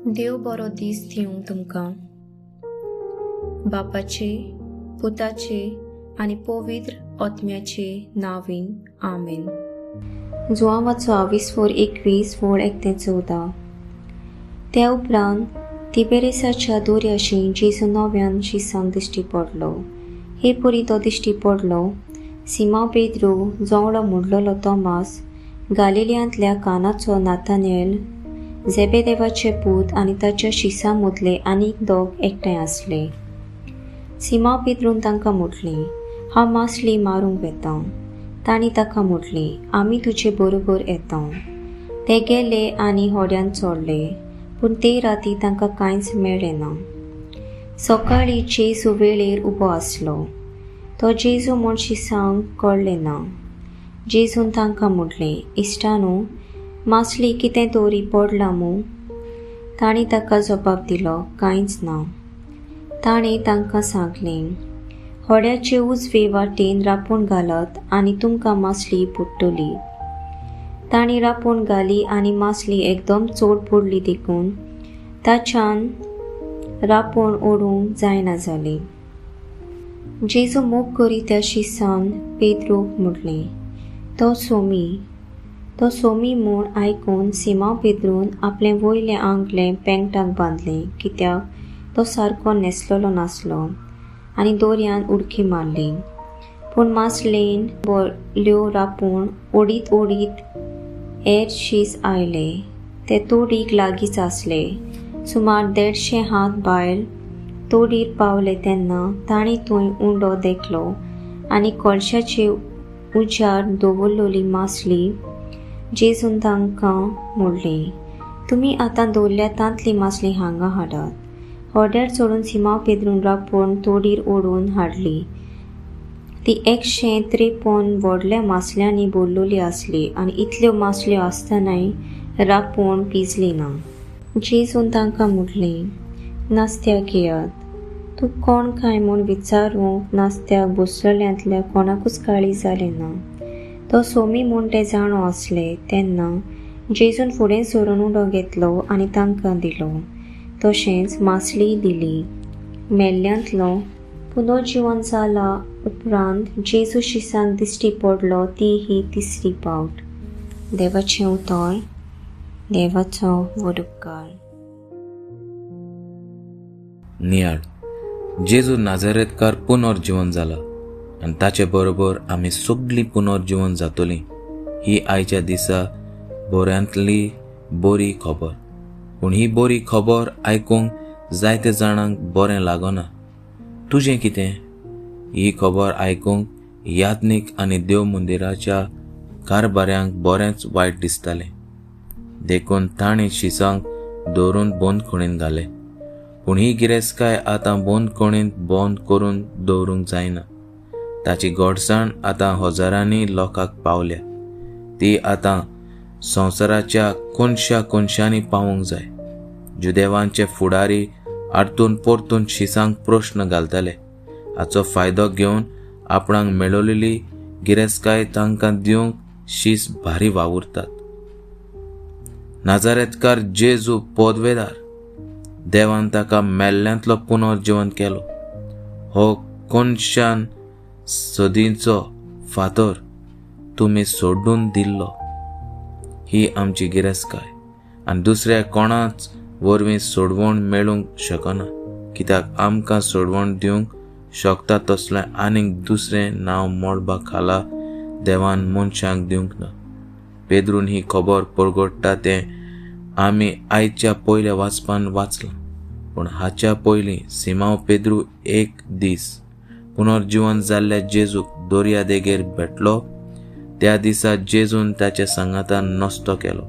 देव बरो दीस दिवं तुमकां. बापाचे, पुताचे आनी पवित्र आत्म्याचे नांवान, आमेन. जुआंवाचो आविस्फोर 21 वळ 1 ते 14. त्या उपरांत तिबेरेसाच्या दोऱ्याशी जेजू नव्यान शिसांक दिश्टी पडलो. हे परी तो दिश्टी पडलो सिमांव पेद्रू, जोंवळो मुडलेलो तोमास, गालिलियांतल्या कानाचो नाथानेल, झेबेदेवाचे पूत आनी ताच्या शिसां मदले आनीक दोग एकठांय आसले. सिमांव पेद्रून तांकां म्हटलें, हांव मासली मारूंक वेता. तांणी ताका म्हटलें, आमी तुजे बरोबर येता. ते गेले आनी होड्यान चडले, पूण ते राती तांकां कांयच मेळ्ळें ना. सकाळीं जेजू वेळेर उबो आसलो. तो जेजू म्हूण शिसांक कळ्ळें ना. जेजून तांकां म्हटलें, इश्टानू, मासली कितें तरी पडलां मूं? तांणी ताका जबाब दिलो, कांयच ना. ताणें तांकां सांगलें, होड्याचे उजवे वाटेन रांपोण घालात आनी तुमकां मासली पडटली. तांणी रांपोण घाली आनी मासली एकदम चड पडली देखून ताच्यान रांपोण ओडूंक जायना जाली. जेजू मोग करी त्या शिसान पेद्रूक म्हटलें, तो सोमी. तो सोमी म्हूण आयकून सिमांव पेद्रून आपलें वयलें आंगलें पेंगटाक बांदलें, कित्याक तो सारको न्हेसलेलो नासलो, आनी दोरयान उडकी मारली. पूण मासलेन बोल्यो रांपोण ओडीत ओडीत हेर शीस आयले. ते तोडीक लागींच आसले. सुमार 150 हात भायर तोडीर पावले तेन्ना तांणी थंय उंडो देखलो आनी कोळशाचे उजार दवरलेली मासली. जेजून तांकां म्हणलें, तुमी आतां दवरल्या तांतली मासली हांगा हाडात. होड्यार चडून सिमांव पेद्रून रांपोण तोडीर ओडून हाडली. ती 153 व्हडल्या मासल्यांनी भरलेली आसली आनी इतल्यो मासल्यो आसतनाय रांपोण पिजली ना. जेजून तांकां म्हटलें, नास्त्याक येयात. तूं कोण काय म्हूण विचारूंक नास्त्याक बसलेल्यांतल्या कोणाकूच काळी जालें ना. तो सोमी म्हूण ते जाणो आसले तेन्ना जेजून फुडें सरून उडो घेतलो आनी तांकां दिलो. तशेंच मासलीय दिली. मेल्ल्यांतलो पुनर्जिवन जाला उपरांत जेजू शिसांक दिश्टी पडलो ती ही तिसरी पावट. देवाचें उतर, देवाचो व्हड उपकार. नियाळ. जेजू नाझारेतकार पुनर्जिवन जाला आनी ताचे बरोबर आमी सगळीं पुनर्जिवन जातलीं. ही आयच्या दिसा बऱ्यांतली बरी खबर. पूण ही बरी खबर आयकूंक जायते जाणांक बरें लागना. तुजें कितें? ही खबर आयकूंक याज्ञीक आनी देव मंदिराच्या कारभाऱ्यांक बरेंच वायट दिसतालें. देखून तांणी शिसांक दवरून बंदखणींत घाले. पूण ही गिरेस्तकाय आतां बंदखणींत बंद करून दवरूंक जायना. ताची गोडसाण आतां हजारांनी लोकांक पावल्या. ती आतां संवसाराच्या कोनशा कोनशांनी पावूंक जाय. जुदेवांचे फुडारी आरतून परतून शिसांक प्रश्न घालताले. हाचो फायदो घेवन आपणाक मेळवलेली गिरेस्तकाय तांकां दिवंक शीस भारी वावुरतात. नाझारेतकार जेजू पदवेदार. देवान ताका मेल्ल्यांतलो पुनर्जिवन केलो. हो कोनशान सदींचो फातर तुमी सोडून दिल्लो. ही आमची गिरेस्तकाय आनी दुसऱ्या कोणाच वरवीं सोडवण मेळूंक शकना, कित्याक आमकां सोडवण दिवंक शकता तसलें आनीक दुसरें नांव मळबा खाला देवान मनशांक दिवंक ना. पेद्रून ही खबर परगट्टा तें आमी आयच्या पयल्या वाचपान वाचलां. पूण हाच्या पयलीं सिमांव पेद्रू एक दीस पुनर्जिवन जाल्ल्या जेजूक दर्या देगेर भेटलो. त्या दिसा जेजून ताच्या सांगातान नस्तो केलो.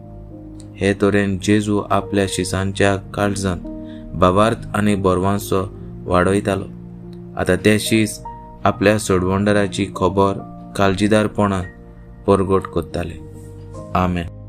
हे तरेन जेजू आपल्या शिसांच्या काळजांत भावार्थ आनी बरवांसो वाडयतालो. आतां ते शीस आपल्या सोडवणदाराची खबर काळजीदारपणान परगट करताले. आमेन.